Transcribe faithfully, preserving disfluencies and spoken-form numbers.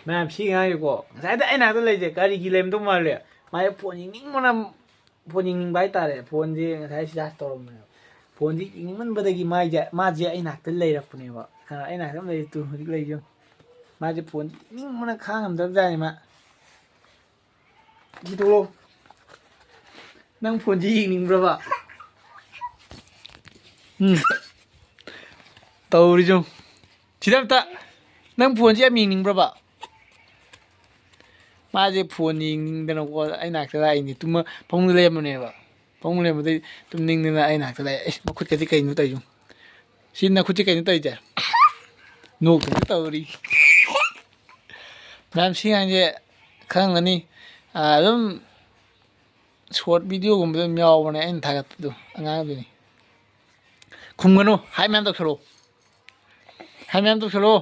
ꯃꯌꯥꯝ ꯁꯤ ꯉꯥꯡꯉꯤꯀꯣ, ꯉꯁꯥꯏꯗ ꯑꯩ ꯅꯥꯛꯇ ꯂꯩꯁꯦ ꯀꯔꯤꯒꯤ ꯂꯩꯔꯝꯗꯧ ꯃꯥꯜꯂꯦ? ꯃꯥꯁꯦ ꯐꯣꯟ ꯌꯦꯡꯅꯤꯡꯕꯅ, ꯐꯣꯟ ꯌꯦꯡꯅꯤꯡꯕ ꯍꯥꯏꯇꯥꯔꯦ꯫ ꯐꯣꯟꯁꯦ ꯉꯁꯥꯏ ꯆꯥꯔꯖ ꯇꯧꯔꯝꯕꯅꯦꯕ꯫ ꯐꯣꯟꯁꯦ ꯌꯦꯡꯅꯤꯡꯃꯟꯕꯗꯒꯤ ꯃꯥꯏꯁꯦ, ꯃꯥꯁꯦ ꯑꯩ ꯅꯥꯛꯇ ꯂꯩꯔꯛꯄꯅꯦꯕ꯫ ꯑꯩ ꯅꯥꯛꯇ ꯑꯗꯨꯝ ꯂꯩꯔꯦ ꯇꯨ, ꯍꯧꯖꯤꯛ ꯂꯩꯔꯤꯁꯦ ꯌꯦꯡꯉꯨ꯫ ꯃꯥꯁꯦ ꯐꯣꯟ ꯌꯦꯡꯅꯤꯡꯕꯅ ꯈꯥꯡꯉꯝꯗꯕꯖꯥꯠꯅꯤ ꯃꯥ꯫ ꯁꯤ ꯊꯣꯛꯂꯛꯑꯣ꯫ ꯅꯪ ꯐꯣꯟꯁꯤ ꯌꯦꯡꯅꯤꯡꯕ꯭ꯔꯕ? ꯎꯝ꯫ ꯇꯧꯔꯤꯁꯨ꯫ ꯁꯤꯗ ꯑꯝꯇ꯫ ꯅꯪ ꯐꯣꯟꯁꯤ ꯌꯥꯝ ꯌꯦꯡꯅꯤꯡꯕ꯭ꯔꯕ? ꯃꯥꯁꯦ ꯐꯣꯟ ꯌꯦꯡꯅꯤꯡꯗꯅꯀꯣ ꯑꯩ ꯅꯥꯛꯇ ꯂꯥꯛꯏꯅꯦ꯫ ꯇꯨꯝꯃ ꯐꯃꯨꯡꯗ ꯂꯩꯔꯝꯕꯅꯦꯕ꯫ ꯐꯃꯨꯡꯗ ꯂꯩꯔꯝꯕꯗꯩ ꯇꯨꯝꯅꯤꯡꯗꯅ ꯑꯩ ꯅꯥꯛꯇ ꯂꯥꯛꯑꯦ꯫ ꯑꯩꯁ, ꯃꯈꯨꯠꯀꯗꯤ ꯀꯩꯅꯣ ꯇꯧꯔꯤꯁꯨ? ꯁꯤ ꯅꯈꯨꯠꯁꯤ ꯀꯩꯅꯣ ꯇꯧꯔꯤꯁꯦ? ꯅꯣꯛꯇꯅ ꯇꯧꯔꯤ꯫ ꯃꯌꯥꯝ ꯁꯤ ꯑꯉꯥꯡꯁꯦ ꯈꯪꯉꯝꯒꯅꯤ꯫ ꯑꯥ, ꯑꯗꯨꯝ ꯁꯣꯔꯠ ꯚꯤꯗꯤꯑꯣꯒꯨꯝꯕꯗ ꯑꯗꯨꯝ ꯌꯥꯎꯕꯅꯦ ꯑꯩꯅ ꯊꯥꯒꯠꯄꯗꯣ, ꯑꯉꯥꯡꯗꯨꯅꯤ꯫ ꯈꯨꯝꯒꯅꯨ, ꯍꯥꯏ ꯃꯌꯥꯝ ꯇꯧꯁꯜꯂꯣ꯫ ꯍꯥꯏ ꯃꯌꯥꯝ ꯇꯧꯁꯜꯂꯣ꯫